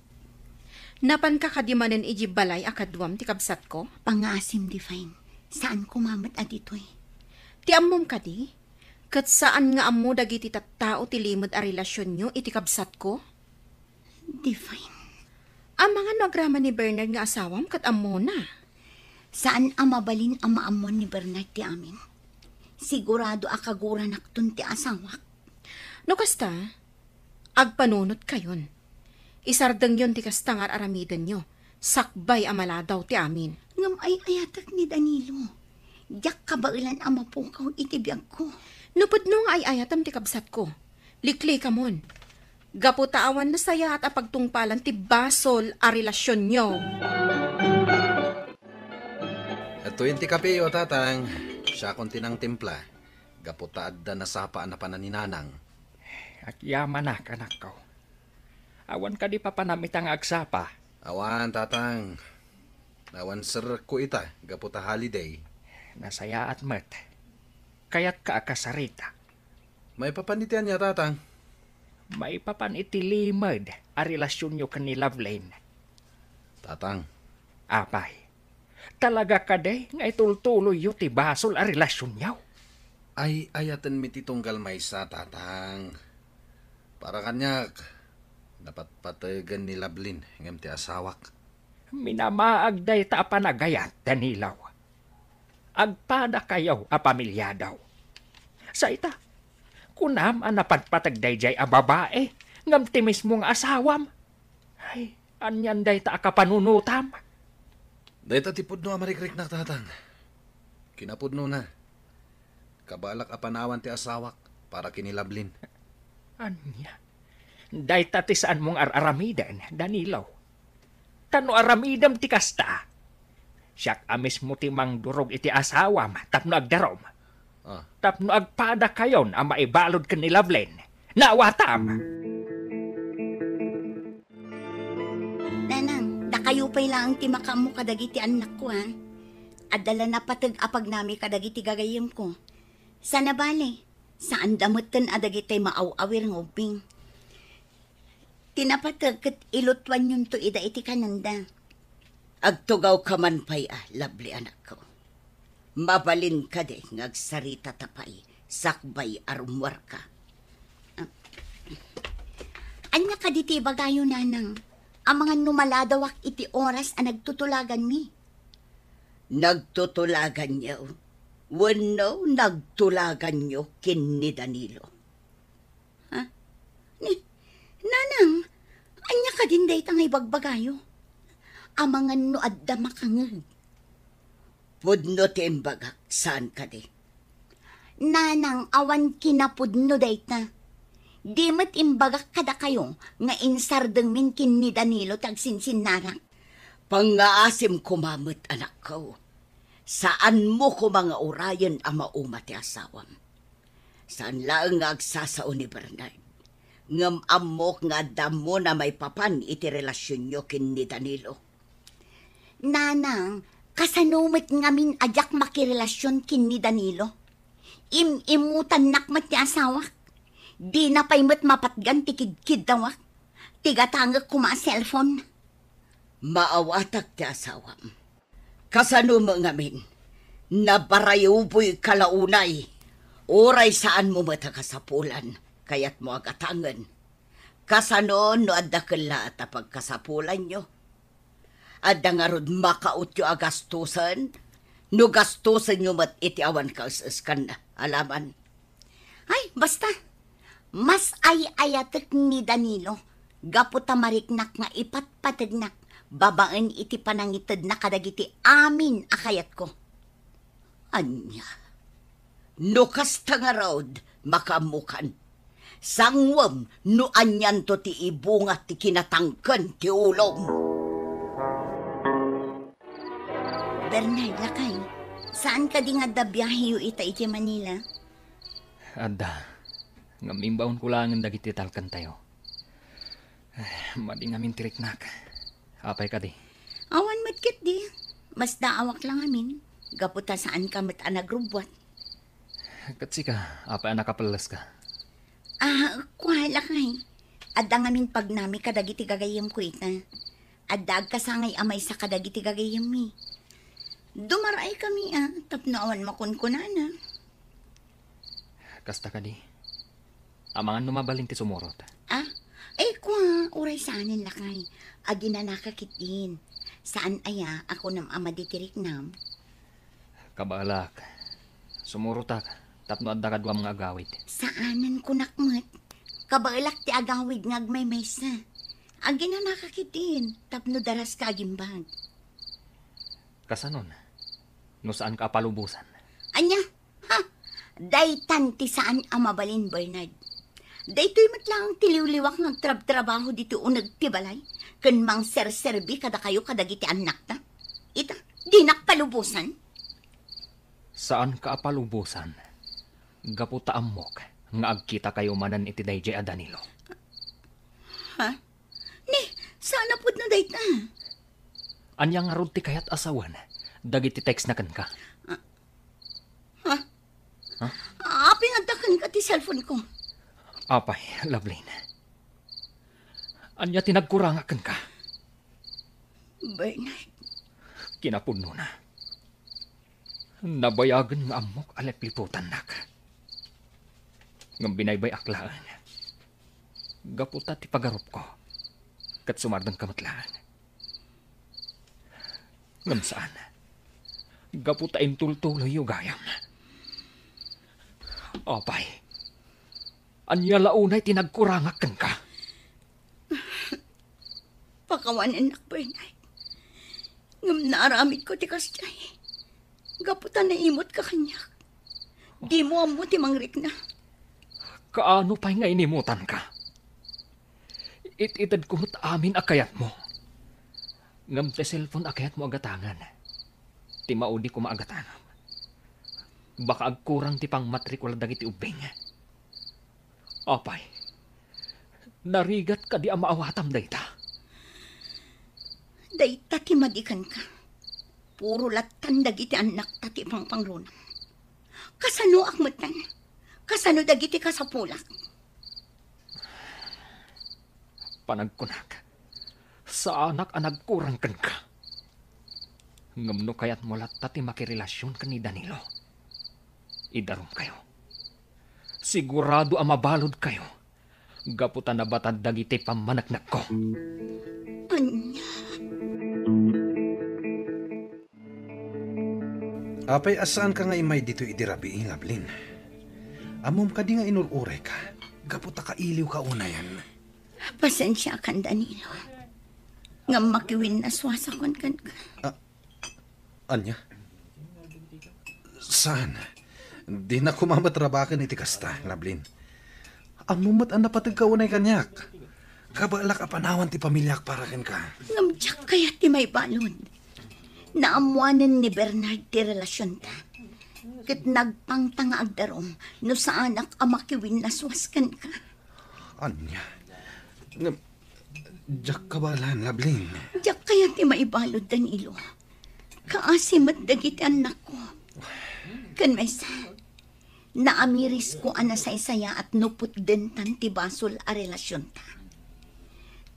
Napanka kadi manen iji balay a kaduam ti kabsatko? Pangngaasim, Divine. Saan koma met a ditoy. Ti ammom kadi? Ket saan nga ammo dagiti tattao ti limed a relasionyo iti kabsatko? Divine. Amangan no agraman ni Bernard nga asawam ket ammona? Saan a mabalin a maammuan ni Bernard ti amin. Sigurado a kaguranakton ti asawak. No kasta, agpanunotkayon. Isardengyon ti kasta nga ar-aramidenyo, sakbay a maladaw ti amin. Ngem ay-ayatek ni Danilo. Diak kabaelan a mapukaw iti biagko. No pudno nga ay-ayatem ti kabsatko, liklikamon. Gapu ta awan nasayaat a pagtungpalan ti basol a relasionyo. Adtoyen ti kapeyo, Tatang. Siakon ti nangtimpla. Gapu ta adda nasapa a napanan ni Nanang. Agyamanak, anakko. Awan kadi papanam ita nga agsapa? Awan, Tatang. Awan serrekko ita, gapu ta holiday. Nasayaat met. Kayatka a kasarita. Maipapan iti ania, Tatang? Maipapan iti limed a relasionyo ken ni Loveline. Tatang. Apay, talaga kadi nga itultuloyyo ti basol a relasionyo? Ay-ayatenmi ti tunggal maysa, Tatang. Para kaniak, napatpategen ni Loveline ngem ti asawak. Minamaag dayta a panagayat, Danilo. Agpadakayo a pamiliadaw. Sa ita, kunam a napatpateg daydiay a babai ngem ti mismo nga asawam. Ay, anian dayta a kapanunotam? Dayta ti pudno a marikriknak, Tatang. Kinapudnona, kabaelak a panawan ti asawak para ken ni Loveline. Ania? Dayta ti saanmo nga ar-aramiden, Danilo. Ta no aramidem ti kasta, siak a mismo ti mangdurog iti asawam tapno agdarum. Ah. Tapno agpadakayon a maibalud ken ni Loveline. Naawatam! Nanang, dakayo pay laeng ti makaammo kadagiti annakko, a. Adda la napateg a pagnami kadagiti gagayyemko. Sana bale, saanda metten a dagiti maaw-awir nga ubbing. Ti napateg ket ilutuanyonto ida iti kanenda. Agtugawka man pay a, Lovely, anakko. Mabalin kadi nga agsaritata pay sakbay a rummuarka. Ah, ania kadi ti ibagayo, Nanang? Amangan no maladawak iti oras a nagtutulaganmi. Nagtutulaganyo wenno nagtulaganyo ken ni Danilo? Ha? Ni, Nanang, ania kadin dayta nga ibagbagayo? Amangan no adda makangeg. Pudno ti imbagak, saan kadi? Nanang, awan kinapudno dayta. Di met imbagak kadakayo nga insardengmin ken ni Danilo ti agsinsinnarak. Pangngaasim koma met, anakko. Saanmo koma nga urayen a mauma ti asawam. Saan laeng nga agsasao ni Bernard. Ngem ammok nga adda ammona maipapan iti relasionyo ken ni Danilo. Nanang, kasano met ngamin a diak makirelasion ken ni Danilo? Im-imutannak met ti asawak. Dina pay met mapatgan ti kidkiddawak. Ti gatangek koma a cellphone. Maawatak ti asawam. Kasano met ngamin? Nabarayuboyka la unay. Uray saanmo met a kasapulan, kayatmo a gatangen. Kasano no adda kellaat a pagkasapulanyo? Adda ngarud makautyo a gastusen? No gastusenyo met iti awan kaes-eskan, alaman. Ay, basta. Mas ay-ayatek ni Danilo gapu ta mariknak nga ipatpategnak babaen iti panangitedna kadagiti amin a kayatko. Ania? No kasta ngarud, makaammokan. Sanguem no anianto ti ibunga ti kinatangken ti ulom. Bernard, lakay, saan kadi nga adda biaheyo ita iti Manila? Adda. Ngem imbaonko laengen dagiti talkentayo. Eh, madi ngamin ti riknak. Apay kadi? Awan met ketdi. Masdaawak la ngamin. Gapu ta saanka met a nagrubbuat. Ket sika, apay a nakapelleska? Ah, kua, lakay. Adda ngamin pagnami kadagiti gagayyemko ita. Adda agkasangay a maysa kadagiti gagayyemmi. Dumaraykami a tapno awan makunkunana. Kasta kadi? Amangan no mabalin ti sumurot? Ah? Ay, kua, uray saanen, lakay. Aginanaka ketdin. Saan aya a kunam a madi ti riknam? Kabaelak. Sumurotak tapno adda kaduam nga agawid. Saanen, kunak met. Kabaelak ti agawid nga agmaymaysa. Aginanaka ketdin tapno daraska agimbag. Kasanon? No saanka a palubosan? Ania? Ha? Daytan ti saan a mabalin, Bernard. Daytoy met laeng ti liwliwak nga agtrabtrabaho ditoy uneg ti balay ken mangserserbi kadakayo kadagiti annakta. Ita, dinak palubosan. Saanka a palubosan gapu ta ammok nga agkitakayo manen iti daydiay a Danilo. Ha? Ni, saan a pudno dayta? Ania ngarud ti kayat a sawen dagiti textna kenka? Ah, ha? Ha? Apay nga adda kenka ti cellphone ko? Apay, Lovelyn. Ania ti nagkurangak kenka? Bernard. Kinapudnona. Nabayagen nga ammok a lipliputannak. Ngem binaybay-ak laeng. Gapu ta ti pagarupko, ket sumardengka met laeng. Ngem saan. Gapu ta intultuloyyo gayam. Apay, ania la unay ti nagkurangak kenka? Pakawanennak, Bernard. Ngem naaramidko ti kasdiay. Gapu ta naimotka kaniak. Dimo ammo ti mangrikna. Kaano pay nga inimutanka? It-itedko met amin a kayatmo. Ngem ti cellphone a kayatmo a gatangen, ti maudi koma a gatangem. Baka agkurang ti pangmatrikula dagiti ubbing. Apay, narigat kadi a maawatam dayta? Dayta ti madi kenka. Puro lattan dagiti annakta ti pangpangrunam. Kasanoak metten? Kasano dagiti kasapulak? Panagkunak, saanak a nagkurang kenka. Ngem no kayatmo latta ti makirelasion ken ni Danilo, idarumkayo. Sigurado a mabaludkayo gapu ta nabatad dagiti pammaneknekko. Ania? Apay a saanka nga immay ditoy idi rabii, Lovelyn? Ammom kadi nga inur-urayka gapu ta kailiwka unayen? Pasensiakan, Danilo. Ngem makiwinnaswasakon kenka. Ah, ania? Saan? Dina koma met rabaken iti kasta, Lovelyn. Ammom met a napategka unay kaniak. Kabaelak a panawan ti pamiliak para kenka. Ngem diak kayat ti maibalud. Naammoanen ni Bernard ti relasionta. Ket nagpangta nga agdarum no saanak a makiwinnaswas kenka. Ania? Ngem, diak kabaelan, Lovelyn. Diak kayat ti maibalud, Danilo. Kaasi met dagiti annakko. Ken maysa, naamirisko a nasaysayaat no putdentan ti basol a relasionta.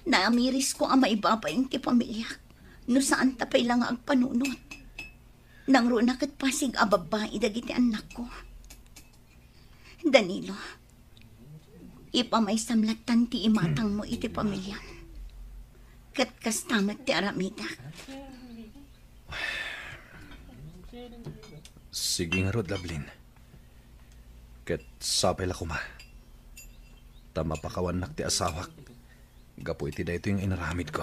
Naamirisko a maibabain ti pamiliak no saanta pay la nga agpanunot. Nangruna ket pasig a babbai dagiti annakko. Danilo, ipamaysam lattan ti imatangmo iti pamiliam. Ket kasta met ti aramidak. Sige ngarud, Lovelyn. Ket sapay la koma ta mapakawannak ti asawak gapu iti daytoy nga inaramidko.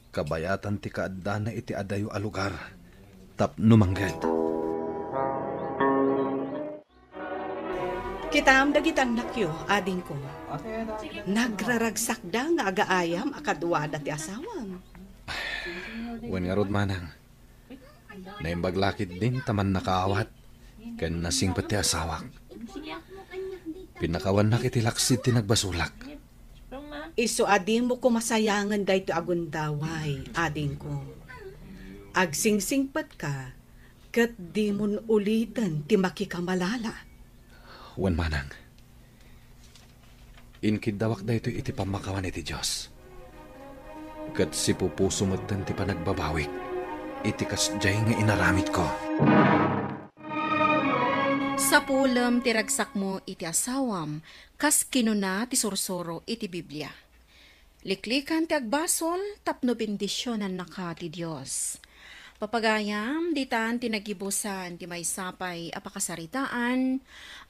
Kabayatan ti kaaddana iti adayo a lugar tapno mangged. Kitam dagiti annakyo, adingko. Nagraragsakda nga agaayam a kaduada ti asawam. Wen ngarud, manang, naimbag la ketdin ta mannakaawat ken nasingpet ti asawak. Pinnakawannak iti laksid ti nagbasolak. Isu a dimo koma sayangen daytoy a gundaway, adingko. Agsingsingpetka ket dimon uliten ti makikamalala. Wen manang, inkiddawak daytoy iti pammakawan iti Dios. Ket sipupuso metten ti panagbabawik iti kasdiay nga inaramidko. Sapulem ti ragsakmo iti asawam, kas kinuna ti sursuro iti Biblia. Liklikan ti agbasol tapno bendisionannaka ti Dios. Papagayam, ditan ti nagibusan ti maysa pay a pakasaritaan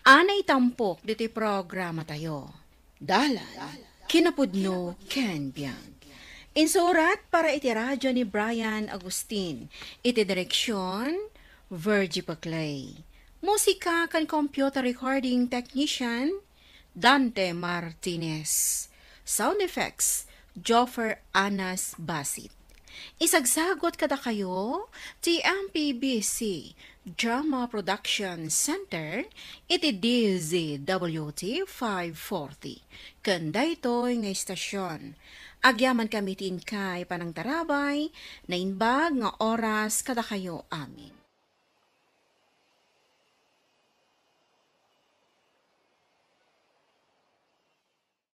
a naitampok ditoy programatayo. Dalan, kinapudno ken biag. Insurat para iti radio ni Brian Agustin, iti direksion, Virgie Paclay. Musika ken computer recording technician, Dante Martinez. Sound effects, Joffer Anas Basit. Isagsagot kadakayo ti M P B C Drama Production Center iti D Z W T five forty. Ken daytoy nga istasyon, agyamankami ti inkay panangtarabay, naimbag nga oras kadakayo amin.